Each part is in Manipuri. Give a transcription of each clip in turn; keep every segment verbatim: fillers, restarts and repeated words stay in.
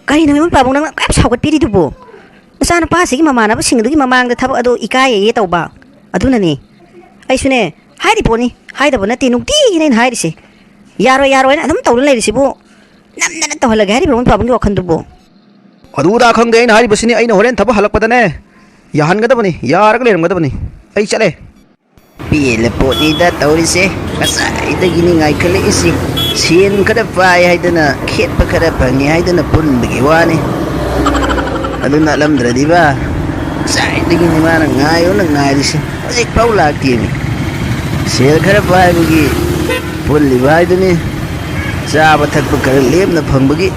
ꯀꯔꯤꯅꯣ ꯏꯃꯥ ꯄꯥꯕꯨꯡ, ꯅꯪꯅ ꯀꯌꯥꯝ ꯁꯥꯎꯒꯠꯄꯤꯔꯤꯗꯨꯕꯨ? ꯅꯆꯥꯅꯨꯄꯥꯁꯤꯒꯤ ꯃꯃꯥꯟꯅꯕꯁꯤꯡ ꯑꯗꯨꯒꯤ ꯃꯃꯥꯡꯗ ꯊꯕꯛ ꯑꯗꯣ ꯏꯀꯥꯏꯌꯦ ꯇꯧꯕ꯫ ꯑꯗꯨꯅꯅꯦ꯫ ꯑꯩꯁꯨꯅꯦ, ꯍꯥꯏꯔꯤ ꯄꯣꯠꯅꯤ, ꯍꯥꯏꯗꯕ ꯅꯠꯇꯦ, ꯅꯨꯡꯇꯤꯒꯤꯅꯦ ꯑꯩꯅ ꯍꯥꯏꯔꯤꯁꯦ꯫ ꯌꯥꯔꯣꯏ, ꯌꯥꯔꯣꯏꯅ ꯑꯗꯨꯝ ꯇꯧꯗꯨꯅ ꯂꯩꯔꯤꯁꯤꯕꯨ, ꯅꯝꯗꯅ ꯇꯧꯍꯜꯂꯒꯦ ꯍꯥꯏꯔꯤꯕ꯭ꯔꯣ ꯏꯃꯥ ꯄꯥꯕꯨꯡꯒꯤ ꯋꯥꯈꯜꯗꯨꯕꯨ? ꯑꯗꯨ ꯑꯗꯥ ꯈꯪꯗꯦ, ꯑꯩꯅ ꯍꯥꯏꯔꯤꯕꯁꯤꯅꯤ, ꯑꯩꯅ ꯍꯣꯔꯦꯟ ꯊꯕꯛ ꯍꯜꯂꯛꯄꯗꯅꯦ ꯌꯥꯍꯟꯒꯗꯕꯅꯤ, ꯌꯥꯔꯒ ꯂꯩꯔꯝꯒꯗꯕꯅꯤ꯫ ꯑꯩ ꯆꯠꯂꯦ꯫ ꯄꯦꯜꯂꯦ ꯄꯣꯠꯅꯤꯗ ꯇꯧꯔꯤꯁꯦ, ꯉꯁꯥꯏꯗꯒꯤꯅꯤ ꯉꯥꯏꯈꯠꯂꯛꯏꯁꯤ꯫ ꯁꯦꯟ ꯈꯔ ꯄꯥꯏ ꯍꯥꯏꯗꯅ, ꯈꯦꯠꯄ ꯈꯔ ꯐꯪꯉꯦ ꯍꯥꯏꯗꯅ ꯄꯨꯟꯕꯒꯤ ꯋꯥꯅꯤ꯫ ꯑꯗꯨ ꯅꯠꯂꯝꯗ꯭ꯔꯗꯤꯕ, ꯉꯁꯥꯏꯗꯒꯤꯅꯤ ꯃꯥꯅ ꯉꯥꯏꯌꯣꯅ ꯉꯥꯏꯔꯤꯁꯦ, ꯍꯧꯖꯤꯛꯐꯥꯎ ꯂꯥꯛꯇꯦꯃꯤ꯫ ꯁꯦꯜ ꯈꯔ ꯄꯥꯏꯕꯒꯤ ꯄꯨꯜꯂꯤꯕ ꯍꯥꯏꯗꯨꯅꯤ, ꯆꯥꯕ ꯊꯛꯄ ꯈꯔ ꯂꯦꯝꯅ ꯐꯪꯕꯒꯤ꯫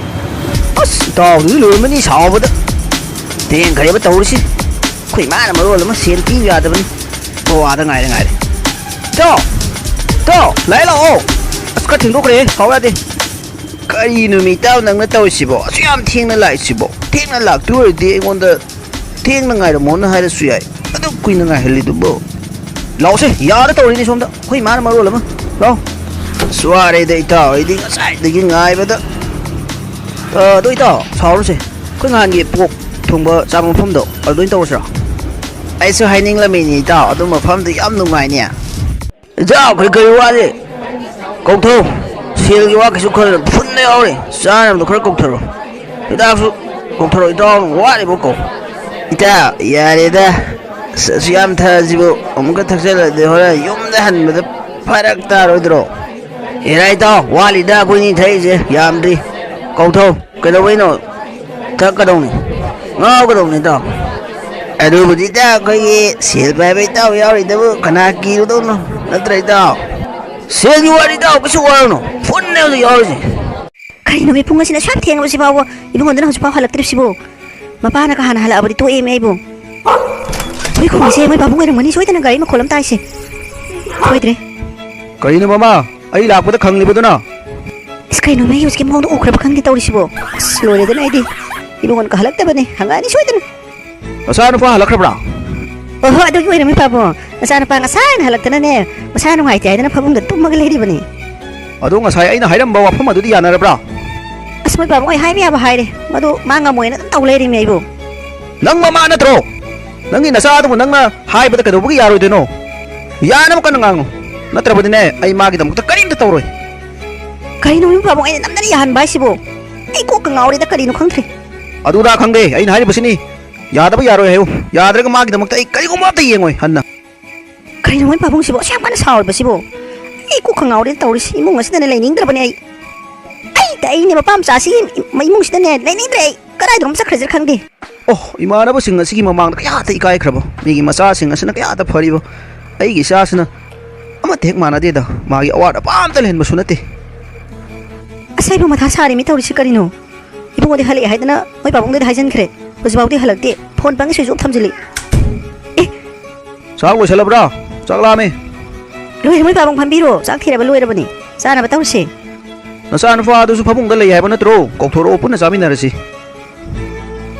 ꯑꯁ, ꯏꯇꯥꯎꯗꯨꯗꯤ ꯂꯣꯏꯔꯝꯃꯅꯤ ꯁꯥꯎꯕꯗ꯫ ꯊꯦꯡꯈ꯭ꯔꯦꯕ ꯇꯧꯔꯤꯁꯤ꯫ ꯑꯩꯈꯣꯏ ꯏꯃꯥꯅ ꯃꯔꯣꯜ ꯑꯃ ꯁꯦꯟ ꯄꯤꯌꯨ ꯌꯥꯗꯕꯅꯤ꯫ ꯑꯣ, ꯑꯥꯗ ꯉꯥꯏꯔꯦ, ꯉꯥꯏꯔꯦ꯫ ꯏꯇꯥꯎ! ꯏꯇꯥꯎ! ꯂꯥꯛꯑꯦ, ꯂꯥꯛꯑꯣ! ꯑꯁ, ꯈꯔ ꯊꯦꯡꯗꯣꯛꯈ꯭ꯔꯦ, ꯁꯥꯎ ꯌꯥꯗꯦ꯫ ꯀꯔꯤꯅꯣꯃꯤ ꯏꯇꯥꯎ ꯅꯪꯅ ꯇꯧꯔꯤꯁꯤꯕꯣ? ꯑꯁꯨꯛ ꯌꯥꯝ ꯊꯦꯡꯅ ꯂꯥꯛꯏꯁꯤꯕꯣ? ꯊꯦꯡꯅ ꯂꯥꯛꯇꯣꯏ ꯑꯣꯏꯔꯗꯤ ꯑꯩꯉꯣꯟꯗ ꯊꯦꯡꯅ ꯉꯥꯏꯔꯝꯃꯣꯅ ꯍꯥꯏꯔꯁꯨ ꯌꯥꯏ꯫ ꯑꯗꯨꯛ ꯀꯨꯏꯅ ꯉꯥꯏꯍꯜꯂꯤꯗꯨꯕꯨ? ꯂꯥꯛꯑꯣꯁꯦ, ꯌꯥꯗ ꯇꯧꯔꯤꯅꯤ ꯁꯣꯝꯗ꯫ ꯑꯩꯈꯣꯏ ꯏꯃꯥꯅ ꯃꯔꯣꯜ ꯑꯃ꯫ ꯂꯥꯛꯑꯣ꯫ ꯑꯁ, ꯋꯥꯔꯦꯗ ꯏꯇꯥꯎ, ꯑꯩꯗꯤ ꯉꯁꯥꯏꯗꯒꯤ ꯉꯥꯏꯕꯗ꯫ ꯑ, ꯑꯗꯣ ꯏꯇꯥꯎ, ꯁꯥꯎꯔꯨꯁꯦ꯫ ꯑꯩꯈꯣꯏ ꯅꯍꯥꯟꯒꯤ ꯄꯣꯛ ꯊꯣꯡꯕ ꯆꯥꯕ ꯃꯐꯝꯗꯣ, ꯑꯗꯨꯗ ꯑꯣꯏꯅ ꯇꯧꯔꯁꯤꯔꯣ? ꯑꯩꯁꯨ ꯍꯥꯏꯅꯤꯡꯂꯝꯃꯤꯅꯤ ꯏꯇꯥꯎ, ꯑꯗꯨ ꯃꯐꯝꯗꯨ ꯌꯥꯝ ꯅꯨꯡꯉꯥꯏꯅꯦ꯫ ꯏꯇꯥꯎ, ꯀꯔꯤ, ꯀꯔꯤ ꯋꯥꯠꯂꯤ? ꯀꯧꯊꯧ꯫ ꯁꯦꯜꯒꯤ ꯋꯥ ꯀꯩꯁꯨ ꯈꯜꯂꯨꯅꯨ, ꯐꯨꯟꯗ ꯌꯥꯎꯔꯤ꯫ ꯆꯥꯅꯕꯗꯣ ꯈꯔ ꯀꯧꯊꯔꯣ꯫ ꯍꯤꯗꯥꯛꯁꯨ ꯀꯧꯊꯔꯣ, ꯏꯇꯥꯎ, ꯋꯥꯠꯂꯤꯕꯣ ꯀꯧ꯫ ꯏꯇꯥꯎ, ꯌꯥꯔꯦꯗ꯫ ꯑꯁ, ꯑꯁꯨꯛ ꯌꯥꯝ ꯊꯛꯑꯁꯤꯕꯨ ꯑꯃꯨꯛꯀ ꯊꯛꯆꯜꯂꯗꯤ ꯍꯣꯔꯦꯟ ꯌꯨꯝꯗ ꯍꯟꯕꯗ ꯐꯔꯛ ꯇꯥꯔꯣꯏꯗ꯭ꯔꯣ? ꯑꯦꯔꯥ ꯏꯇꯥꯎ, ꯋꯥꯠꯂꯤꯗ ꯑꯩꯈꯣꯏꯅꯤ ꯊꯛꯏꯁꯦ, ꯌꯥꯝꯗ꯭ꯔꯤ꯫ ꯀꯧꯊꯧ꯫ ꯀꯩꯗꯧꯕꯩꯅꯣ? ꯊꯛꯀꯗꯧꯅꯤ꯫ ꯉꯥꯎꯒꯗꯧꯅꯤ ꯏꯇꯥꯎ꯫ ꯑꯗꯨꯕꯨꯗꯤ ꯏꯇꯥꯎ, ꯑꯩꯈꯣꯏꯒꯤ ꯁꯦꯜ ꯄꯥꯏꯕ ꯏꯇꯥꯎ ꯌꯥꯎꯔꯤꯗꯕꯨ ꯀꯅꯥ ꯀꯤꯔꯨꯗꯧꯅꯣ? ꯅꯠꯇ꯭ꯔ ꯏꯇꯥꯎ? ꯁꯦꯜꯒꯤ ꯋꯥꯗꯤ ꯏꯇꯥꯎ ꯀꯩꯁꯨ ꯋꯥꯔꯨꯅꯨ꯫ ꯐꯨꯟꯅꯦ ꯍꯧꯖꯤꯛ ꯌꯥꯎꯔꯤꯁꯦ꯫ ꯀꯔꯤꯅꯣ ꯃꯤ ꯄꯨꯡ ꯑꯁꯤꯅ ꯑꯁꯨꯛ ꯌꯥꯝ ꯊꯦꯡꯉꯕ ꯁꯤꯐꯥꯎꯕ ꯏꯕꯨꯡꯉꯣꯗꯨꯅ ꯍꯧꯖꯤꯛꯐꯥꯎ ꯍꯜꯂꯛꯇ꯭ꯔꯤꯕꯁꯤꯕꯨ? ꯃꯄꯥꯅꯒ ꯍꯥꯟꯅ ꯍꯜꯂꯛꯑꯕꯗꯤ ꯇꯣꯛꯑꯦꯃꯤ ꯑꯩꯕꯨ꯫ ꯑꯩꯈꯣꯏ ꯈꯨꯟꯒꯤꯁꯦ ꯃꯣꯏ ꯄꯥꯕꯨꯡ ꯑꯣꯏꯔꯝꯒꯅꯤ ꯁꯣꯏꯗꯅ ꯒꯥꯔꯤ ꯃꯈꯣꯜ ꯑꯃ ꯇꯥꯏꯁꯦ꯫ ꯁꯣꯏꯗ꯭ꯔꯦ꯫ ꯀꯔꯤꯅꯣ ꯃꯃꯥ? ꯑꯩ ꯂꯥꯛꯄꯗ ꯈꯪꯂꯤꯕꯗꯨꯅ? ꯏꯁ, ꯀꯩꯅꯣ ꯃꯤ ꯍꯧꯖꯤꯛꯀꯤ ꯃꯑꯣꯡꯗ ꯎꯈ꯭ꯔꯕ ꯈꯪꯗꯦ ꯇꯧꯔꯤꯁꯤꯕꯣ꯫ ꯑꯁ, ꯂꯣꯏꯔꯦꯗꯅ ꯑꯩꯗꯤ꯫ ꯏꯕꯨꯡꯉꯣꯅ ꯀꯥꯍꯜꯂꯛꯇꯕꯅꯦ꯫ ꯍꯪꯉꯛꯑꯅꯤ ꯁꯣꯏꯗꯅ꯫ ꯃꯆꯥꯅꯨꯄꯥ ꯍꯜꯂꯛꯈ꯭ꯔꯕ꯭ꯔꯥ? ꯑꯣꯍꯣ, ꯑꯗꯨꯒꯤ ꯑꯣꯏꯔꯝꯃꯤ ꯄꯥꯕꯨꯡ꯫ ꯃꯆꯥꯅꯨꯄꯥ ꯉꯁꯥꯏꯅ ꯍꯜꯂꯛꯇꯅꯅꯦ, ꯃꯁꯥ ꯅꯨꯡꯉꯥꯏꯇꯦ ꯍꯥꯏꯗꯅ ꯐꯃꯨꯡꯗ ꯇꯨꯝꯃꯒ ꯂꯩꯔꯤꯕꯅꯤ꯫ ꯑꯗꯣ ꯉꯁꯥꯏ ꯑꯩꯅ ꯍꯥꯏꯔꯝꯕ ꯋꯥꯐꯝ ꯑꯗꯨꯗꯤ ꯌꯥꯅꯔꯕ꯭ꯔꯥ? ꯑꯁ, ꯃꯣꯏ ꯄꯥꯕꯨꯡ, ꯑꯩ ꯍꯥꯏꯕ ꯌꯥꯕ ꯍꯥꯏꯔꯦ, ꯃꯗꯨ ꯃꯥ ꯉꯝꯃꯣꯏꯅ ꯑꯗꯨꯝ ꯇꯧ ꯂꯩꯔꯤꯃꯤ ꯑꯩꯕꯨ꯫ ꯅꯪ ꯃꯃꯥ ꯅꯠꯇ꯭ꯔꯣ? ꯅꯪꯒꯤ ꯅꯆꯥꯗꯨꯕꯨ ꯅꯪꯅ ꯍꯥꯏꯕꯗ ꯀꯩꯗꯧꯕꯒꯤ ꯌꯥꯔꯣꯏꯗꯣꯏꯅꯣ? ꯌꯥꯅꯕ ꯀꯟꯅ ꯉꯥꯡꯉꯨ, ꯅꯠꯇ꯭ꯔꯕꯗꯤꯅꯦ, ꯑꯩ ꯃꯥꯒꯤꯗꯃꯛꯇ ꯀꯔꯤꯝꯇ ꯇꯧꯔꯣꯏ꯫ ꯀꯔꯤꯅꯣ ꯃꯣꯏ ꯄꯥꯕꯨꯡ, ꯑꯩꯅ ꯅꯝꯗꯅ ꯌꯥꯍꯟꯕ ꯍꯥꯏꯁꯤꯕꯨ? ꯑꯩ ꯀꯣꯛꯀ ꯉꯥꯎꯔꯦꯗ, ꯀꯔꯤꯅꯣ ꯈꯪꯗ꯭ꯔꯦ꯫ ꯑꯗꯨꯗ ꯈꯪꯗꯦ, ꯑꯩꯅ ꯍꯥꯏꯔꯤꯕꯁꯤꯅꯤ, ꯌꯥꯗꯕ ꯌꯥꯔꯣꯏ ꯍꯥꯏꯌꯨ꯫ ꯌꯥꯗ꯭ꯔꯒ ꯃꯥꯒꯤꯗꯃꯛꯇ ꯑꯩ ꯀꯔꯤꯒꯨꯝꯕ ꯑꯝꯇ ꯌꯦꯡꯉꯣꯏ ꯍꯟꯅ꯫ ꯀꯔꯤꯅꯣ ꯃꯣꯏ ꯄꯥꯕꯨꯡꯁꯤꯕꯨ ꯑꯁꯨꯛ ꯌꯥꯝ ꯀꯟꯅ ꯁꯥꯎꯔꯤꯕꯁꯤꯕꯨ? ꯑꯩ ꯀꯣꯛꯀ ꯉꯥꯎꯔꯦ ꯇꯧꯔꯤꯁꯤ, ꯏꯃꯨꯡ ꯑꯁꯤꯗꯅꯦ ꯂꯩꯅꯤꯡꯗ꯭ꯔꯕꯅꯦ ꯑꯩ꯫ ꯑꯩ ꯇ-, ꯑꯩꯅꯦ ꯃꯄꯥ ꯃꯆꯥꯁꯤꯒꯤ ꯏꯃꯨꯡꯁꯤꯗꯅꯦ ꯂꯩꯅꯤꯡꯗ꯭ꯔꯦ ꯑꯩ, ꯀꯗꯥꯏꯗꯅꯣꯝ ꯆꯠꯈ꯭ꯔꯁꯤꯔ ꯈꯪꯗꯦ꯫ ꯑꯣ, ꯏꯃꯥꯟꯅꯕꯁꯤꯡ ꯑꯁꯤꯒꯤ ꯃꯃꯥꯡꯗ ꯀꯌꯥꯗ ꯏꯀꯥꯏꯈ꯭ꯔꯕ, ꯃꯤꯒꯤ ꯃꯆꯥꯁꯤꯡ ꯑꯁꯤꯅ ꯀꯌꯥꯗ ꯐꯔꯤꯕ, ꯑꯩꯒꯤ ꯏꯆꯥꯁꯤꯅ ꯑꯃꯠꯇ ꯍꯦꯛ ꯃꯥꯟꯅꯗꯦꯗ, ꯃꯥꯒꯤ ꯑꯋꯥꯠ ꯑꯄꯥ ꯑꯝꯇ ꯂꯩꯍꯟꯕꯁꯨ ꯅꯠꯇꯦ꯫ ꯑꯁ, ꯑꯩꯕꯨ ꯃꯊꯥ ꯁꯥꯔꯤꯃꯤ ꯇꯧꯔꯤꯁꯤ ꯀꯔꯤꯅꯣ? ꯏꯕꯨꯡꯉꯣꯗꯤ ꯍꯜꯂꯛꯑꯦ ꯍꯥꯏꯗꯅ ꯃꯣꯏ ꯄꯥꯕꯨꯡꯗꯗꯤ ꯍꯥꯏꯖꯤꯟꯈ꯭ꯔꯦ, ꯍꯧꯖꯤꯛꯐꯥꯎꯗꯤ ꯍꯜꯂꯛꯇꯦ, ꯐꯣꯟ ꯄꯪꯉꯤ switch off ꯊꯝꯖꯤꯜꯂꯤ꯫ ꯑꯦ, ꯆꯥꯛ ꯂꯣꯏꯁꯜꯂꯕ꯭ꯔꯥ? ꯆꯥꯛ ꯂꯥꯝꯃꯦ꯫ ꯂꯣꯏꯔꯦ, ꯃꯣꯏ ꯄꯥꯕꯨꯡ ꯐꯝꯕꯤꯔꯣ, ꯆꯥꯛ ꯊꯤꯔꯕ ꯂꯣꯏꯔꯕꯅꯤ, ꯆꯥꯅꯕ ꯇꯧꯔꯁꯦ꯫ ꯅꯆꯥꯅꯨꯄꯥ ꯑꯗꯨꯁꯨ ꯐꯃꯨꯡꯗ ꯂꯩ ꯍꯥꯏꯕ ꯅꯠꯇ꯭ꯔꯣ? ꯀꯧꯊꯣꯔꯛꯑꯣ, ꯄꯨꯟꯅ ꯆꯥꯃꯤꯟꯅꯔꯁꯤ꯫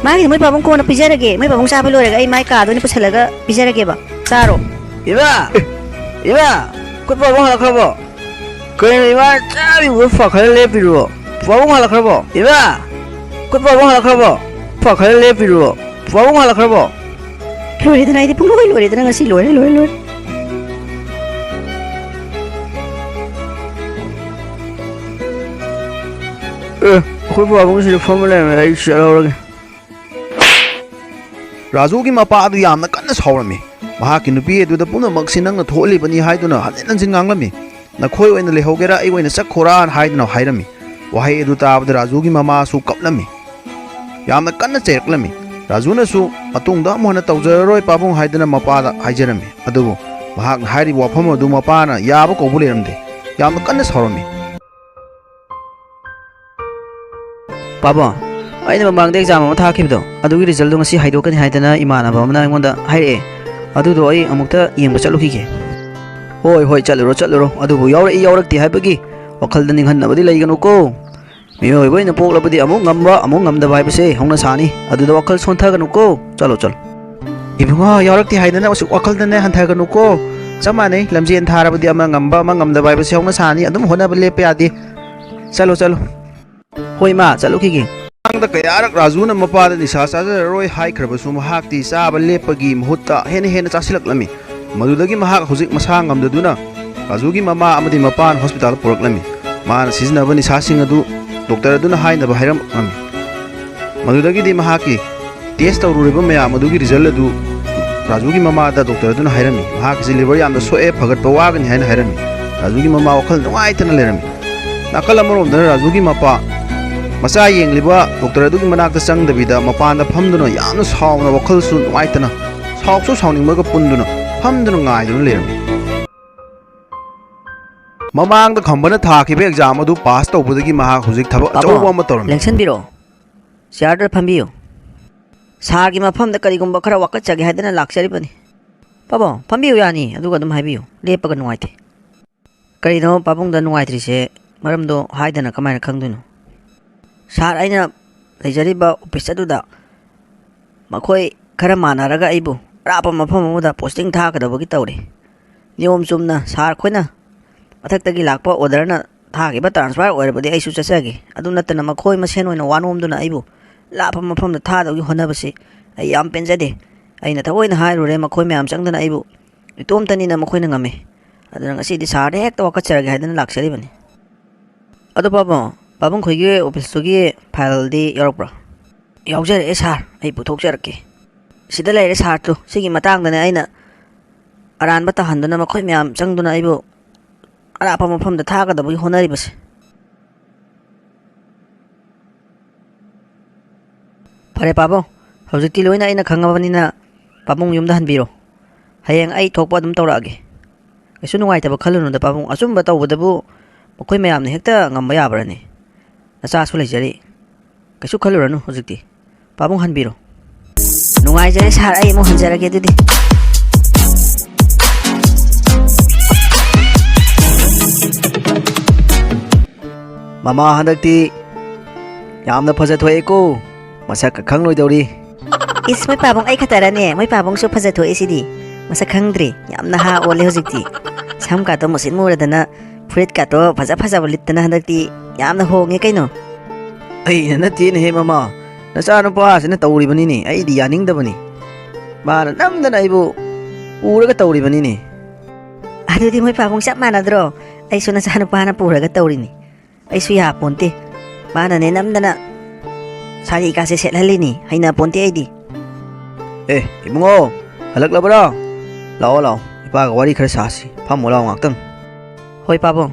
ꯃꯥꯒꯤꯗꯤ ꯃꯣꯏ ꯄꯥꯕꯨꯡ ꯀꯣꯟꯅ ꯄꯤꯖꯔꯒꯦ, ꯃꯣꯏ ꯄꯥꯕꯨꯡ ꯆꯥꯕ ꯂꯣꯏꯔꯒ ꯑꯩ ꯃꯥꯏ ꯀꯥꯗ ꯑꯣꯏꯅ ꯄꯨꯁꯜꯂꯒ ꯄꯤꯖꯔꯒꯦꯕ, ꯆꯥꯔꯣ꯫ ꯏꯃꯥ! ꯏꯃꯥ! ꯑꯩꯈꯣꯏ ꯄꯥꯕꯨꯡ ꯍꯜꯂꯛꯈ꯭ꯔꯕꯣ? ꯀꯩꯅꯣ ꯏꯃꯥ ꯆꯥꯔꯤꯕ ꯄꯥꯈꯠꯂ ꯂꯦꯞꯄꯤꯔꯤꯕꯣ? ꯄꯥꯕꯨꯡ ꯍꯜꯂꯛꯈ꯭ꯔꯕꯣ? ꯏꯃꯥ! ꯑꯩꯈꯣꯏ ꯄꯥꯕꯨꯡ ꯍꯜꯂꯛꯈ꯭ꯔꯕꯣ? ꯄꯥꯈꯠꯂ ꯂꯦꯞꯄꯤꯔꯤꯕꯣ? ꯄꯥꯕꯨꯡ ꯍꯜꯂꯛꯈ꯭ꯔꯕꯣ? ꯂꯣꯏꯔꯦꯗꯅ, ꯑꯩꯗꯤ ꯄꯨꯡꯂꯣꯏ ꯂꯣꯏꯔꯦꯗꯅ, ꯉꯁꯤ ꯂꯣꯏꯔꯦ, ꯂꯣꯏꯔꯦ, ꯂꯣꯏꯔꯦ꯫ ꯑꯦ, ꯑꯩꯈꯣꯏ ꯄꯥꯕꯨꯡ ꯁꯤꯗ ꯐꯝꯃ ꯂꯩꯔꯝꯃꯦ, ꯑꯩ ꯆꯠꯍꯧꯔꯒꯦ꯫ ꯔꯥꯖꯨꯒꯤ ꯃꯄꯥ ꯑꯗꯨ ꯌꯥꯝꯅ ꯀꯟꯅ ꯁꯥꯎꯔꯝꯃꯤ꯫ ꯃꯍꯥꯛꯀꯤ ꯅꯨꯄꯤ ꯑꯗꯨꯗ ꯄꯨꯝꯅꯃꯛꯁꯤ ꯅꯪꯅ ꯊꯣꯛꯍꯜꯂꯤꯕꯅꯤ ꯍꯥꯏꯗꯨꯅ ꯍꯟꯖꯤꯟ ꯍꯟꯖꯤꯟ ꯉꯥꯡꯂꯝꯃꯤ꯫ "ꯅꯈꯣꯏ ꯑꯣꯏꯅ ꯂꯩꯍꯧꯒꯦꯔꯥ, ꯑꯩ ꯑꯣꯏꯅ ꯆꯠꯈꯣꯔꯥ?" ꯍꯥꯏꯗꯨꯅ ꯍꯥꯏꯔꯝꯃꯤ꯫ ꯋꯥꯍꯩ ꯑꯗꯨ ꯇꯥꯕꯗ ꯔꯥꯖꯨꯒꯤ ꯃꯃꯥꯁꯨ ꯀꯞꯂꯝꯃꯤ꯫ ꯌꯥꯝꯅ ꯀꯟꯅ ꯆꯩꯔꯛꯂꯝꯃꯤ꯫ ꯔꯥꯖꯨꯅꯁꯨ "ꯃꯇꯨꯡꯗ ꯑꯃꯨꯛ ꯍꯟꯅ ꯇꯧꯖꯔꯔꯣꯏ ꯄꯥꯕꯨꯡ" ꯍꯥꯏꯗꯨꯅ ꯃꯄꯥꯗ ꯍꯥꯏꯖꯔꯝꯃꯤ꯫ ꯑꯗꯨꯕꯨ ꯃꯍꯥꯛꯅ ꯍꯥꯏꯔꯤꯕ ꯋꯥꯐꯝ ꯑꯗꯨ ꯃꯄꯥꯅ ꯌꯥꯕ ꯀꯧꯕ ꯂꯩꯔꯝꯗꯦ꯫ ꯌꯥꯝꯅ ꯀꯟꯅ ꯁꯥꯎꯔꯝꯃꯤ꯫ "ꯄꯥꯕꯨꯡ, ꯑꯩꯅ ꯃꯃꯥꯡꯗ exam ꯑꯃ ꯊꯥꯈꯤꯕꯗꯣ, ꯑꯗꯨꯒꯤ resultꯗꯣ ꯉꯁꯤ ꯍꯥꯏꯗꯣꯛꯀꯅꯤ ꯍꯥꯏꯗꯅ ꯏꯃꯥꯟꯅꯕ ꯑꯃꯅ ꯑꯩꯉꯣꯟꯗ ꯍꯥꯏꯔꯛꯑꯦ꯫ ꯑꯗꯨꯗꯣ ꯑꯩ ꯑꯃꯨꯛꯇ ꯌꯦꯡꯕ ꯆꯠꯂꯨꯈꯤꯒꯦ꯫" "ꯍꯣꯏ, ꯍꯣꯏ, ꯆꯠꯂꯨꯔꯣ, ꯆꯠꯂꯨꯔꯣ꯫ ꯑꯗꯨꯕꯨ ꯌꯥꯎꯔꯛꯏ ꯌꯥꯎꯔꯛꯇꯦ ꯍꯥꯏꯕꯒꯤ ꯋꯥꯈꯜꯗ ꯅꯤꯡꯍꯟꯅꯕꯗꯤ ꯂꯩꯒꯅꯨꯀꯣ꯫ ꯃꯤꯑꯣꯏꯕ ꯑꯣꯏꯅ ꯄꯣꯛꯂꯕꯗꯤ ꯑꯃꯨꯛ ꯉꯝꯕ, ꯑꯃꯨꯛ ꯉꯝꯗꯕ ꯍꯥꯏꯕꯁꯦ ꯍꯧꯅ ꯁꯥꯅꯤ꯫ ꯑꯗꯨꯗ ꯋꯥꯈꯜ ꯁꯣꯟꯊꯒꯅꯨꯀꯣ꯫ ꯆꯠꯂꯣ, ꯆꯠꯂꯣ꯫" "ꯏꯕꯨꯡꯉꯣ, ꯌꯥꯎꯔꯛꯇꯦ ꯍꯥꯏꯗꯅ ꯋꯥꯈꯜꯗꯅꯦ ꯍꯟꯊꯒꯅꯨꯀꯣ꯫ ꯆꯞ ꯃꯥꯟꯅꯩ, ꯂꯝꯖꯦꯟ ꯊꯥꯔꯕꯗꯤ ꯑꯃ ꯉꯝꯕ ꯑꯃ ꯉꯝꯗꯕ ꯍꯥꯏꯕꯁꯤ ꯍꯧꯅ ꯁꯥꯅꯤ, ꯑꯗꯨꯝ ꯍꯣꯠꯅꯕ ꯂꯦꯞꯄ ꯌꯥꯗꯦ꯫ ꯆꯠꯂꯣ, ꯆꯠꯂꯣ꯫ ꯍꯣꯏ, ꯏꯃꯥ, ꯆꯠꯂꯨꯈꯤꯒꯦ꯫ ꯃꯃꯥꯡꯗ ꯀꯌꯥꯔꯛ ꯔꯥꯖꯨꯅ ꯃꯄꯥꯗ ꯅꯤꯁꯥ ꯆꯥꯖꯔꯔꯣꯏ ꯍꯥꯏꯈ꯭ꯔꯕꯁꯨ, ꯃꯍꯥꯛꯇꯤ ꯆꯥꯕ ꯂꯦꯞꯄꯒꯤ ꯃꯍꯨꯠꯇ ꯍꯦꯟꯅ ꯍꯦꯟꯅ ꯆꯥꯁꯤꯜꯂꯛꯂꯝꯃꯤ꯫ ꯃꯗꯨꯗꯒꯤ ꯃꯍꯥꯛ ꯍꯧꯖꯤꯛ ꯃꯁꯥ ꯉꯝꯗꯗꯨꯅ ꯔꯥꯖꯨꯒꯤ ꯃꯃꯥ ꯑꯃꯗꯤ ꯃꯄꯥꯅ ꯍꯣꯁꯄꯤꯇꯥꯜꯗ ꯄꯨꯔꯛꯂꯝꯃꯤ꯫ ꯃꯥꯅ ꯁꯤꯖꯤꯟꯅꯕ ꯅꯤꯁꯥꯁꯤꯡ ꯑꯗꯨ ꯗꯣꯛꯇꯔ ꯑꯗꯨꯅ ꯍꯥꯏꯅꯕ ꯍꯥꯏꯔꯝꯂꯝꯃꯤ꯫ ꯃꯗꯨꯗꯒꯤꯗꯤ ꯃꯍꯥꯛꯀꯤ ꯇꯦꯁ ꯇꯧꯔꯨꯔꯤꯕ ꯃꯌꯥꯝ ꯑꯗꯨꯒꯤ ꯔꯤꯖꯜ ꯑꯗꯨ ꯔꯥꯖꯨꯒꯤ ꯃꯃꯥꯗ ꯗꯣꯛꯇꯔ ꯑꯗꯨꯅ ꯍꯥꯏꯔꯝꯃꯤ, "ꯃꯍꯥꯛꯀꯤꯁꯤ ꯂꯤꯚꯔ ꯌꯥꯝꯅ ꯁꯣꯛꯑꯦ, ꯐꯒꯠꯄ ꯋꯥꯒꯅꯤ" ꯍꯥꯏꯅ ꯍꯥꯏꯔꯝꯃꯤ꯫ ꯔꯥꯖꯨꯒꯤ ꯃꯃꯥ ꯋꯥꯈꯜ ꯅꯨꯡꯉꯥꯏꯇꯅ ꯂꯩꯔꯝꯃꯤ꯫ ꯅꯥꯀꯜ ꯑꯃꯔꯣꯝꯗꯅ ꯔꯥꯖꯨꯒꯤ ꯃꯄꯥ ꯃꯆꯥ ꯌꯦꯡꯂꯤꯕ ꯗꯣꯛꯇꯔ ꯑꯗꯨꯒꯤ ꯃꯅꯥꯛꯇ ꯆꯪꯗꯕꯤꯗ ꯃꯄꯥꯟꯗ ꯐꯝꯗꯨꯅ ꯌꯥꯝꯅ ꯁꯥꯎꯅ, ꯋꯥꯈꯜꯁꯨ ꯅꯨꯡꯉꯥꯏꯇꯅ, ꯁꯥꯎꯁꯨ ꯁꯥꯎꯅꯤꯡꯕꯒ ꯄꯨꯟꯗꯨꯅ ꯐꯝꯗꯨꯅ ꯉꯥꯏꯗꯨꯅ ꯂꯩꯔꯝꯃꯤ꯫ ꯃꯃꯥꯡꯗ ꯈꯝꯕꯅ ꯊꯥꯈꯤꯕ ꯑꯦꯛꯖꯥꯝ ꯑꯗꯨ ꯄꯥꯁ ꯇꯧꯕꯗꯒꯤ ꯃꯍꯥꯛ ꯍꯧꯖꯤꯛ ꯊꯕꯛ ꯄꯥꯕꯨꯡ, ꯑꯆꯧꯕ ꯑꯃ ꯇꯧꯔꯝꯃꯤ꯫ ꯂꯦꯡꯁꯟꯕꯤꯔꯣ꯫ ꯆꯤꯌꯥꯔꯗ ꯐꯝꯕꯤꯌꯨ꯫ ꯁꯥꯔꯒꯤ ꯃꯐꯝꯗ ꯀꯔꯤꯒꯨꯝꯕ ꯈꯔ ꯋꯥꯀꯠꯆꯒꯦ ꯍꯥꯏꯗꯅ ꯂꯥꯛꯆꯔꯤꯕꯅꯤ꯫ ꯄꯥꯕꯨꯡ, ꯐꯝꯕꯤꯌꯨ, ꯌꯥꯅꯤ, ꯑꯗꯨꯒ ꯑꯗꯨꯝ ꯍꯥꯏꯕꯤꯌꯨ꯫ ꯂꯦꯞꯄꯒ ꯅꯨꯡꯉꯥꯏꯇꯦ꯫ ꯀꯔꯤꯅꯣ ꯄꯥꯕꯨꯡꯗ ꯅꯨꯡꯉꯥꯏꯇ꯭ꯔꯤꯁꯦ? ꯃꯔꯝꯗꯣ ꯍꯥꯏꯗꯅ ꯀꯃꯥꯏꯅ ꯈꯪꯗꯣꯏꯅꯣ? ꯁꯥꯔ, ꯑꯩꯅ ꯂꯩꯖꯔꯤꯕ ꯑꯣꯐꯤꯁ ꯑꯗꯨꯗ ꯃꯈꯣꯏ ꯈꯔ ꯃꯥꯟꯅꯔꯒ ꯑꯩꯕꯨ ꯑꯔꯥꯞꯄ ꯃꯐꯝ ꯑꯃꯗ ꯄꯣꯁꯇꯤꯡ ꯊꯥꯒꯗꯕꯒꯤ ꯇꯧꯔꯤ꯫ ꯅꯤꯌꯣꯝ ꯆꯨꯝꯅ ꯁꯥꯔ ꯈꯣꯏꯅ ꯃꯊꯛꯇꯒꯤ ꯂꯥꯛꯄ ꯑꯣꯔꯗꯔꯅ ꯊꯥꯈꯤꯕ ꯇ꯭ꯔꯥꯟꯁꯐꯔ ꯑꯣꯏꯔꯕꯗꯤ ꯑꯩꯁꯨ ꯆꯠꯆꯒꯦ꯫ ꯑꯗꯨ ꯅꯠꯇꯅ ꯃꯈꯣꯏ ꯃꯁꯦꯟ ꯑꯣꯏꯅ ꯋꯥ ꯅꯣꯝꯗꯨꯅ ꯑꯩꯕꯨ ꯂꯥꯞꯄ ꯃꯐꯝꯗ ꯊꯥꯗꯧꯒꯤ ꯍꯣꯠꯅꯕꯁꯤ ꯑꯩ ꯌꯥꯝ ꯄꯦꯟꯖꯗꯦ꯫ ꯑꯩꯅ ꯊꯑꯣꯏꯅ ꯍꯥꯏꯔꯨꯔꯦ, ꯃꯈꯣꯏ ꯃꯌꯥꯝ ꯆꯪꯗꯅ ꯑꯩꯕꯨ ꯏꯇꯣꯝꯇꯅꯤꯅ ꯃꯈꯣꯏꯅ ꯉꯝꯃꯤ꯫ ꯑꯗꯨꯅ ꯉꯁꯤꯗꯤ ꯁꯥꯔꯗ ꯍꯦꯛꯇ ꯋꯥꯀꯠꯆꯔꯒꯦ ꯍꯥꯏꯗꯅ ꯂꯥꯛꯆꯔꯤꯕꯅꯤ꯫ ꯑꯗꯣ ꯄꯥꯕꯨꯡ, ꯄꯥꯕꯨꯡ ꯈꯣꯏꯒꯤ ꯑꯣꯐꯤꯁꯇꯨꯒꯤ ꯐꯥꯏꯜꯗꯤ ꯌꯥꯎꯔꯛꯄ꯭ꯔꯣ? ꯌꯥꯎꯖꯔꯛꯑꯦ ꯁꯥꯔ, ꯑꯩ ꯄꯨꯊꯣꯛꯆꯔꯛꯀꯦ꯫ ꯁꯤꯗ ꯂꯩꯔꯦ ꯁꯥꯔꯗꯨ꯫ ꯁꯤꯒꯤ ꯃꯇꯥꯡꯗꯅꯦ ꯑꯩꯅ ꯑꯔꯥꯟꯕ ꯇꯥꯍꯟꯗꯨꯅ ꯃꯈꯣꯏ ꯃꯌꯥꯝ ꯆꯪꯗꯨꯅ ꯑꯩꯕꯨ ꯑꯔꯥꯞꯄ ꯃꯐꯝꯗ ꯊꯥꯒꯗꯕꯒꯤ ꯍꯣꯠꯅꯔꯤꯕꯁꯦ꯫ ꯐꯔꯦ ꯄꯥꯕꯨꯡ, ꯍꯧꯖꯤꯛꯇꯤ ꯂꯣꯏꯅ ꯑꯩꯅ ꯈꯪꯉꯕꯅꯤꯅ ꯄꯥꯕꯨꯡ ꯌꯨꯝꯗ ꯍꯟꯕꯤꯔꯣ꯫ ꯍꯌꯦꯡ ꯑꯩ ꯊꯣꯛꯄ ꯑꯗꯨꯝ ꯇꯧꯔꯛꯑꯒꯦ꯫ ꯀꯩꯁꯨ ꯅꯨꯡꯉꯥꯏꯇꯕ ꯈꯜꯂꯨꯅꯨꯗ ꯄꯥꯕꯨꯡ, ꯑꯆꯨꯝꯕ ꯇꯧꯕꯗꯕꯨ ꯃꯈꯣꯏ ꯃꯌꯥꯝꯅ ꯍꯦꯛꯇ ꯉꯝꯕ ꯌꯥꯕ꯭ꯔꯅꯦ? ꯅꯆꯥꯁꯨ ꯂꯩꯖꯔꯤ, ꯀꯩꯁꯨ ꯈꯜꯂꯨꯔꯅꯨ ꯍꯧꯖꯤꯛꯇꯤ꯫ ꯄꯥꯕꯨꯡ ꯍꯟꯕꯤꯔꯣ꯫ ꯅꯨꯡꯉꯥꯏꯖꯔꯦ ꯁꯥꯔ, ꯑꯩ ꯑꯃꯨꯛ ꯍꯟꯖꯔꯒꯦ ꯑꯗꯨꯗꯤ꯫ ꯃꯃꯥ ꯍꯟꯗꯛꯇꯤ ꯌꯥꯝꯅ ꯐꯖꯊꯣꯛꯑꯦꯀꯣ, ꯃꯁꯛꯀ ꯈꯪꯂꯣꯏꯗꯧꯔꯤ꯫ ꯏꯁ, ꯃꯣꯏ ꯄꯥꯕꯨꯡ ꯑꯩ ꯈꯛꯇꯔꯅꯦ? ꯃꯣꯏ ꯄꯥꯕꯨꯡꯁꯨ ꯐꯖꯊꯣꯛꯑꯦ ꯁꯤꯗꯤ꯫ ꯃꯁꯛ ꯈꯪꯗ꯭ꯔꯤ, ꯌꯥꯝ ꯅꯍꯥ ꯑꯣꯜꯂꯦ ꯍꯧꯖꯤꯛꯇꯤ꯫ ꯁꯝ ꯀꯥꯇꯣ ꯃꯨꯁꯤꯟ ꯃꯨꯔꯗꯅ, ꯐꯨꯔꯤꯠ ꯀꯥꯇꯣ ꯐꯖ ꯐꯖꯕ ꯂꯤꯠꯇꯅ ꯍꯟꯗꯛꯇꯤ ꯌꯥꯝꯅ ꯍꯣꯡꯉꯦ ꯀꯩꯅꯣ꯫ ꯑꯩꯅ ꯅꯠꯇꯦꯅꯦꯍꯦ ꯃꯃꯥ, ꯅꯆꯥꯅꯨꯄꯥꯁꯤꯅ ꯇꯧꯔꯤꯕꯅꯤꯅꯦ, ꯑꯩꯗꯤ ꯌꯥꯅꯤꯡꯗꯕꯅꯤ꯫ ꯃꯥꯅ ꯅꯝꯗꯅ ꯑꯩꯕꯨ ꯄꯨꯔꯒ ꯇꯧꯔꯤꯕꯅꯤꯅꯦ꯫ ꯑꯗꯨꯗꯤ ꯃꯣꯏ ꯄꯥꯕꯨꯡ ꯆꯞ ꯃꯥꯟꯅꯗ꯭ꯔꯣ? ꯑꯩꯁꯨ ꯅꯆꯥꯅꯨꯄꯥꯅ ꯄꯨꯔꯒ ꯇꯧꯔꯤꯅꯤ꯫ ꯑꯩꯁꯨ ꯌꯥꯄꯣꯟꯇꯦ꯫ ꯃꯥꯅꯅꯦ ꯅꯝꯗꯅ ꯁꯥꯔꯤ ꯀꯥꯁꯦ ꯁꯦꯠꯍꯜꯂꯤꯅꯤ꯫ ꯍꯩꯅꯄꯣꯟꯇꯦ ꯑꯩꯗꯤ꯫ ꯑꯦ, ꯏꯕꯨꯡꯉꯣ, ꯍꯜꯂꯛꯂꯕ꯭ꯔꯣ? ꯂꯥꯛꯑꯣ, ꯂꯥꯛꯑꯣ, ꯏꯄꯥꯒ ꯋꯥꯔꯤ ꯈꯔ ꯁꯥꯁꯤ꯫ ꯐꯝꯃꯣ ꯂꯥꯛꯑꯣ ꯉꯥꯛꯇꯪ꯫ ꯍꯣꯏ ꯄꯥꯕꯨꯡ꯫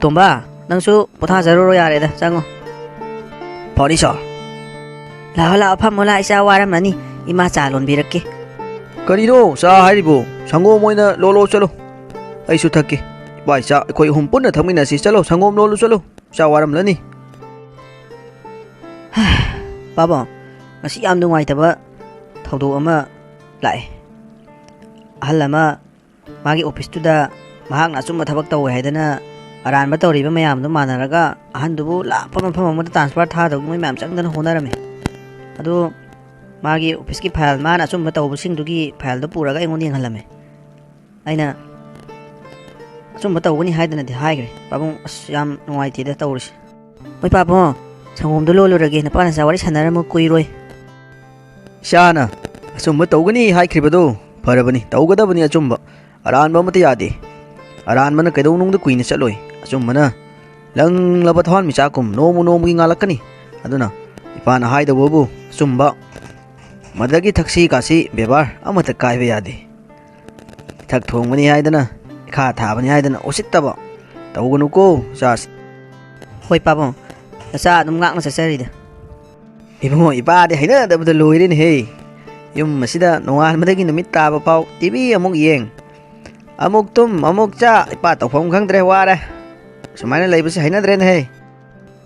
ꯇꯣꯝꯕ, ꯅꯪꯁꯨ ꯄꯣꯊꯥꯖꯔꯨꯔꯣ ꯌꯥꯔꯦꯗ, ꯆꯪꯉꯣ꯫ ꯐꯅꯤ ꯁꯥꯔ꯫ ꯂꯥꯛꯑꯣ, ꯂꯥꯛꯑꯣ, ꯐꯝꯃꯣ ꯂꯥꯛꯑꯣ, ꯏꯆꯥ ꯋꯥꯔꯝꯃꯅꯤ꯫ ꯏꯃꯥ ꯆꯥ ꯂꯣꯟꯕꯤꯔꯛꯀꯦ꯫ ꯀꯔꯤꯅꯣ ꯆꯥ ꯍꯥꯏꯔꯤꯕꯣ? ꯁꯪꯒꯣꯝ ꯑꯣꯏꯅ ꯂꯣꯜꯂꯣ ꯆꯠꯂꯣ꯫ ꯑꯩꯁꯨ ꯊꯛꯀꯦ꯫ ꯏꯄꯥ ꯏꯆꯥ ꯑꯩꯈꯣꯏ ꯑꯍꯨꯝ ꯄꯨꯟꯅ ꯊꯛꯃꯤꯟꯅꯁꯤ꯫ ꯆꯠꯂꯣ, ꯁꯪꯒꯣꯝ ꯂꯣꯜꯂꯨ ꯆꯠꯂꯣ꯫ ꯏꯆꯥ ꯋꯥꯔꯝꯂꯅꯤ꯫ ꯄꯥꯕꯨꯡ, ꯉꯁꯤ ꯌꯥꯝ ꯅꯨꯡꯉꯥꯏꯇꯕ ꯊꯧꯗꯣꯛ ꯑꯃ ꯂꯥꯛꯑꯦ꯫ ꯑꯍꯜ ꯑꯃ ꯃꯥꯒꯤ ꯑꯣꯐꯤꯁꯇꯨꯗ ꯃꯍꯥꯛꯅ ꯑꯆꯨꯝꯕ ꯊꯕꯛ ꯇꯧꯋꯦ ꯍꯥꯏꯗꯅ ꯑꯔꯥꯟꯕ ꯇꯧꯔꯤꯕ ꯃꯌꯥꯝꯗꯨ ꯃꯥꯟꯅꯔꯒ ꯑꯍꯟꯗꯨꯕꯨ ꯂꯥꯞꯄ ꯃꯐꯝ ꯑꯃꯗ transfer ꯊꯥꯗꯧꯒꯤ ꯃꯣꯏ ꯃꯌꯥꯝ ꯆꯪꯗꯅ ꯍꯣꯠꯅꯔꯝꯃꯤ꯫ ꯑꯗꯨ ꯃꯥꯒꯤ ꯑꯣꯐꯤꯁꯀꯤ file, ꯃꯥꯅ ꯑꯆꯨꯝꯕ ꯇꯧꯕꯁꯤꯡꯗꯨꯒꯤ fileꯗꯨ ꯄꯨꯔꯒ ꯑꯩꯉꯣꯟꯗ ꯌꯦꯡꯍꯜꯂꯝꯃꯤ꯫ ꯑꯩꯅ ꯑꯆꯨꯝꯕ ꯇꯧꯒꯅꯤ ꯍꯥꯏꯗꯅꯗꯤ ꯍꯥꯏꯈ꯭ꯔꯦ꯫ ꯄꯥꯕꯨꯡ, ꯑꯁ, ꯌꯥꯝ ꯅꯨꯡꯉꯥꯏꯇꯦꯗ ꯇꯧꯔꯤꯁꯦ꯫ ꯃꯣꯏ ꯄꯥꯕꯨꯡ, ꯁꯪꯒꯣꯝꯗꯣ ꯂꯣꯜꯂꯨꯔꯒꯦ, ꯅꯄꯥ ꯅꯆꯥ ꯋꯥꯔꯤ ꯁꯥꯟꯅꯔꯝꯃꯨ ꯀꯨꯏꯔꯣꯏ꯫ ꯏꯆꯥꯅ ꯑꯆꯨꯝꯕ ꯇꯧꯒꯅꯤ ꯍꯥꯏꯈ꯭ꯔꯤꯕꯗꯨ ꯐꯔꯕꯅꯤ, ꯇꯧꯒꯗꯕꯅꯤ ꯑꯆꯨꯝꯕ꯫ ꯑꯔꯥꯟꯕ ꯑꯃꯠꯇ ꯌꯥꯗꯦ꯫ ꯑꯔꯥꯟꯕꯅ ꯀꯩꯗꯧꯅꯨꯡꯗ ꯀꯨꯏꯅ ꯆꯠꯂꯣꯏ꯫ ꯑꯆꯨꯝꯕꯅ ꯂꯪꯂꯕ ꯊꯋꯥꯟꯃꯤꯆꯥꯛꯀꯨꯝ ꯅꯣꯡꯃ ꯅꯣꯡꯃꯒꯤ ꯉꯥꯜꯂꯛꯀꯅꯤ꯫ ꯑꯗꯨꯅ ꯏꯄꯥꯅ ꯍꯥꯏꯗꯧꯕꯕꯨ ꯑꯆꯨꯝꯕ, ꯃꯗꯒꯤ ꯊꯛꯁꯤ ꯈꯥꯁꯤ ꯕꯦꯕꯥꯔ ꯑꯃꯠꯇ ꯀꯥꯏꯕ ꯌꯥꯗꯦ꯫ ꯏꯊꯛ ꯊꯣꯡꯕꯅꯤ ꯍꯥꯏꯗꯅ, ꯏꯈꯥ ꯊꯥꯕꯅꯤ ꯍꯥꯏꯗꯅ ꯎꯁꯤꯠꯇꯕ ꯇꯧꯒꯅꯨꯀꯣ, ꯏꯆꯥꯁꯤ꯫ ꯍꯣꯏ ꯄꯥꯕꯨꯡ, ꯅꯆꯥ ꯑꯗꯨꯝ ꯉꯥꯛꯅ ꯆꯠꯆꯔꯤꯗ꯫ ꯏꯕꯨꯡꯉꯣ, ꯏꯄꯥꯗꯤ ꯍꯩꯅꯗꯕꯗ ꯂꯣꯏꯔꯦꯅꯦꯍꯦ꯫ ꯌꯨꯝ ꯑꯁꯤꯗ ꯅꯣꯡꯉꯥꯟꯕꯗꯒꯤ ꯅꯨꯃꯤꯠ ꯇꯥꯕ ꯐꯥꯎ TV ꯑꯃꯨꯛ ꯌꯦꯡ, ꯑꯃꯨꯛ ꯇꯨꯝ, ꯑꯃꯨꯛ ꯆꯥ, ꯏꯄꯥ ꯇꯧꯐꯝ ꯈꯪꯗ꯭ꯔꯦ, ꯋꯥꯔꯦ꯫ ꯁꯨꯃꯥꯏꯅ ꯂꯩꯕꯁꯤ ꯍꯩꯅꯗ꯭ꯔꯦꯅꯦꯍꯦ꯫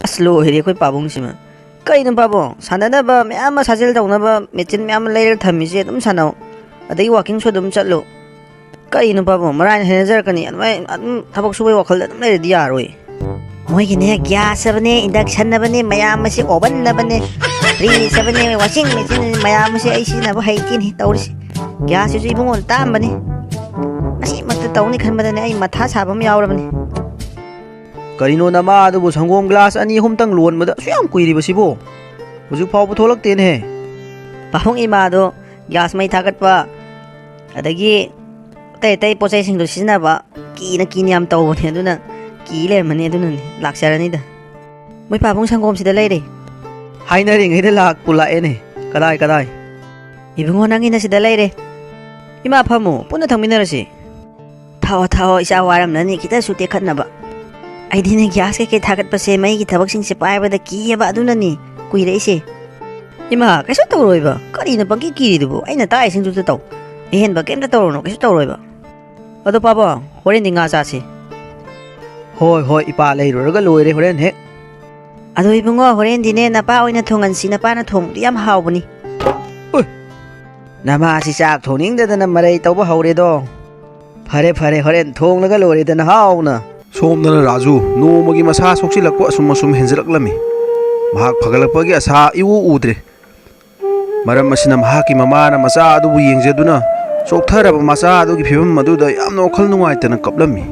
ꯑꯁ, ꯂꯣꯏꯔꯦ ꯑꯩꯈꯣꯏ ꯄꯥꯕꯨꯡꯁꯤꯃ꯫ ꯀꯩꯅꯣ ꯄꯥꯕꯨꯡ, ꯁꯥꯟꯅꯅꯕ ꯃꯌꯥꯝ ꯑꯃ, ꯁꯥꯖꯦꯜ ꯇꯧꯅꯕ ꯃꯦꯆꯤꯟ ꯃꯌꯥꯝ ꯑꯃ ꯂꯩꯔꯒ ꯊꯝꯃꯤꯁꯦ, ꯑꯗꯨꯝ ꯁꯥꯟꯅꯧ, ꯑꯗꯒꯤ ꯋꯥꯀꯤꯡꯁꯨ ꯑꯗꯨꯝ ꯆꯠꯂꯨ꯫ ꯀꯩꯅꯣ ꯄꯥꯕꯨꯡ, ꯃꯔꯥꯏꯅ ꯍꯩꯅꯖꯔꯛꯀꯅꯤ, ꯑꯗꯨꯃꯥꯏꯅ ꯑꯗꯨꯝ ꯊꯕꯛ ꯁꯨꯕꯒꯤ ꯋꯥꯈꯜꯗ ꯑꯗꯨꯝ ꯂꯩꯔꯗꯤ ꯌꯥꯔꯣꯏ꯫ ꯃꯣꯏꯒꯤꯅꯦ, ꯒ꯭ꯌꯥꯁ ꯍꯥꯏꯕꯅꯦ, induction ꯍꯥꯏꯕꯅꯦ, ꯃꯌꯥꯝ ꯑꯁꯤ oven ꯍꯥꯏꯕꯅꯦ, fridge ꯍꯥꯏꯕꯅꯦ, washing machine ꯍꯥꯏꯕꯅꯦ, ꯃꯌꯥꯝ ꯑꯁꯤ ꯑꯩ ꯁꯤꯖꯤꯟꯅꯕ ꯍꯩꯇꯦꯅꯦ ꯇꯧꯔꯤꯁꯦ꯫ ꯒ꯭ꯌꯥꯁꯁꯤꯁꯨ ꯏꯕꯨꯡꯉꯣꯅ ꯇꯥꯛꯑꯝꯕꯅꯤ꯫ ꯃꯁꯤꯃꯛꯇ ꯇꯧꯅꯤ ꯈꯟꯕꯗꯅꯦ ꯑꯩ ꯃꯊꯥ ꯁꯥꯕ ꯑꯃ ꯌꯥꯎꯔꯕꯅꯤ꯫ ꯀꯔꯤꯅꯣ ꯅꯃꯥ ꯑꯗꯨꯕꯨ ꯁꯪꯒꯣꯝ ꯒ꯭ꯂꯥꯁ ꯑꯅꯤ ꯑꯍꯨꯝꯇꯪ ꯂꯣꯟꯕꯗ ꯑꯁꯨꯛ ꯌꯥꯝ ꯀꯨꯏꯔꯤꯕꯁꯤꯕꯣ? ꯍꯧꯖꯤꯛ ꯐꯥꯎꯕ ꯊꯣꯛꯂꯛꯇꯦꯅꯦ꯫ ꯄꯥꯕꯨꯡ ꯏꯃꯥꯗꯣ ꯒ꯭ꯌꯥꯁ ꯃꯩ ꯊꯥꯒꯠꯄ, ꯑꯗꯒꯤ ꯑꯇꯩ ꯑꯇꯩ ꯄꯣꯠ ꯆꯩꯁꯤꯡꯗꯣ ꯁꯤꯖꯤꯟꯅꯕ ꯀꯤꯅ ꯀꯤꯅ ꯌꯥꯝ ꯇꯧꯕꯅꯦ, ꯑꯗꯨꯅ ꯀꯤ ꯂꯩꯔꯝꯃꯅꯤ, ꯑꯗꯨꯅꯅꯤ꯫ ꯂꯥꯛꯆꯔꯅꯤꯗ꯫ ꯃꯣꯏ ꯄꯥꯕꯨꯡ ꯁꯪꯒꯣꯝꯁꯤꯗ ꯂꯩꯔꯦ꯫ ꯍꯥꯏꯅꯔꯤꯉꯩꯗ ꯂꯥꯛꯄꯨ ꯂꯥꯛꯑꯦꯅꯦ꯫ ꯀꯗꯥꯏ, ꯀꯗꯥꯏ? ꯏꯕꯨꯡꯉꯣ, ꯅꯪꯒꯤꯅ ꯁꯤꯗ ꯂꯩꯔꯦ꯫ ꯏꯃꯥ, ꯐꯝꯃꯨ, ꯄꯨꯟꯅ ꯊꯛꯃꯤꯟꯅꯔꯁꯤ꯫ ꯊꯥꯎꯑꯣ, ꯊꯥꯎꯑꯣ, ꯏꯆꯥ ꯋꯥꯔꯝꯅꯅꯤ, ꯈꯤꯇꯁꯨ ꯇꯦꯛꯈꯠꯅꯕ꯫ ꯑꯩꯗꯤꯅꯦ, ꯒ꯭ꯌꯥꯁ ꯀꯩꯀꯩ ꯊꯥꯒꯠꯄꯁꯦ, ꯃꯩꯒꯤ ꯊꯕꯛꯁꯤꯡꯁꯦ ꯄꯥꯏꯕꯗ ꯀꯤꯌꯦꯕ, ꯑꯗꯨꯅꯅꯤ ꯀꯨꯏꯔꯛꯏꯁꯦ꯫ ꯏꯃꯥ, ꯀꯩꯁꯨ ꯇꯧꯔꯣꯏꯕ꯫ ꯀꯔꯤꯅꯣ ꯄꯪꯀꯤ ꯀꯤꯔꯤꯗꯨꯕꯨ? ꯑꯩꯅ ꯇꯥꯛꯏꯁꯤꯡꯗꯨꯗ ꯇꯧ꯫ ꯑꯍꯦꯟꯕ ꯀꯩꯝꯇ ꯇꯧꯔꯨꯅꯨ, ꯀꯩꯁꯨ ꯇꯧꯔꯣꯏꯕ꯫ ꯑꯗꯣ ꯄꯥꯕꯣ, ꯍꯣꯔꯦꯟꯗꯤ ꯉꯥ ꯆꯥꯁꯤ꯫ ꯍꯣꯏ, ꯍꯣꯏ, ꯏꯄꯥ ꯂꯩꯔꯨꯔꯒ ꯂꯣꯏꯔꯦ ꯍꯣꯔꯦꯟ ꯍꯦꯛ꯫ ꯑꯗꯣ ꯏꯕꯨꯡꯉꯣ, ꯍꯣꯔꯦꯟꯗꯤꯅꯦ ꯅꯄꯥ ꯑꯣꯏꯅ ꯊꯣꯡꯍꯟꯁꯤ, ꯅꯄꯥꯅ ꯊꯣꯡꯕꯗꯤ ꯌꯥꯝ ꯍꯥꯎꯕꯅꯤ꯫ ꯎꯏ! ꯅꯃꯥꯁꯤ ꯆꯥꯛ ꯊꯣꯡꯅꯤꯡꯗꯗꯅ ꯃꯔꯩ ꯇꯧꯕ ꯍꯧꯔꯦꯗꯣ꯫ ꯐꯔꯦ, ꯐꯔꯦ, ꯍꯣꯔꯦꯟ ꯊꯣꯡꯂꯒ ꯂꯣꯏꯔꯦꯗꯅ ꯍꯥꯎꯅ꯫ ꯁꯣꯝꯗꯅ ꯔꯥꯖꯨ ꯅꯣꯡꯃꯒꯤ ꯃꯁꯥ ꯁꯣꯛꯆꯤꯜꯂꯛꯄ ꯑꯁꯨꯝ ꯑꯁꯨꯝ ꯍꯦꯟꯖꯤꯜꯂꯛꯂꯝꯃꯤ꯫ ꯃꯍꯥꯛ ꯐꯒꯠꯂꯛꯄꯒꯤ ꯑꯁꯥ ꯏꯎ ꯎꯗ꯭ꯔꯦ꯫ ꯃꯔꯝ ꯑꯁꯤꯅ ꯃꯍꯥꯛꯀꯤ ꯃꯃꯥꯅ ꯃꯆꯥ ꯑꯗꯨꯕꯨ ꯌꯦꯡꯖꯗꯨꯅ ꯆꯣꯛꯊꯔꯕ ꯃꯆꯥ ꯑꯗꯨꯒꯤ ꯐꯤꯕꯝ ꯑꯗꯨꯗ ꯌꯥꯝꯅ ꯋꯥꯈꯜ ꯅꯨꯡꯉꯥꯏꯇꯅ ꯀꯞꯂꯝꯃꯤ꯫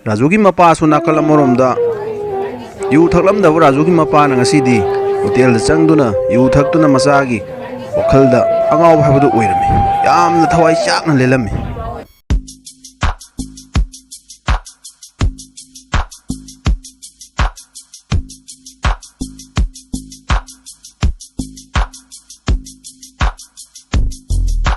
ꯔꯥꯖꯨꯒꯤ ꯃꯄꯥꯁꯨ ꯅꯥꯀꯜ ꯑꯃꯔꯣꯝꯗ ꯌꯨ ꯊꯛꯂꯝꯗꯕ ꯔꯥꯖꯨꯒꯤ ꯃꯄꯥꯅ ꯉꯁꯤꯗꯤ ꯍꯣꯇꯦꯜꯗ ꯆꯪꯗꯨꯅ ꯌꯨ ꯊꯛꯇꯨꯅ ꯃꯆꯥꯒꯤ ꯋꯥꯈꯜꯗ ꯑꯉꯥꯎꯕ ꯍꯥꯏꯕꯗꯨ ꯑꯣꯏꯔꯝꯃꯤ꯫ ꯌꯥꯝꯅ ꯊꯋꯥꯏ ꯆꯥꯛꯅ ꯂꯦꯜꯂꯝꯃꯤ꯫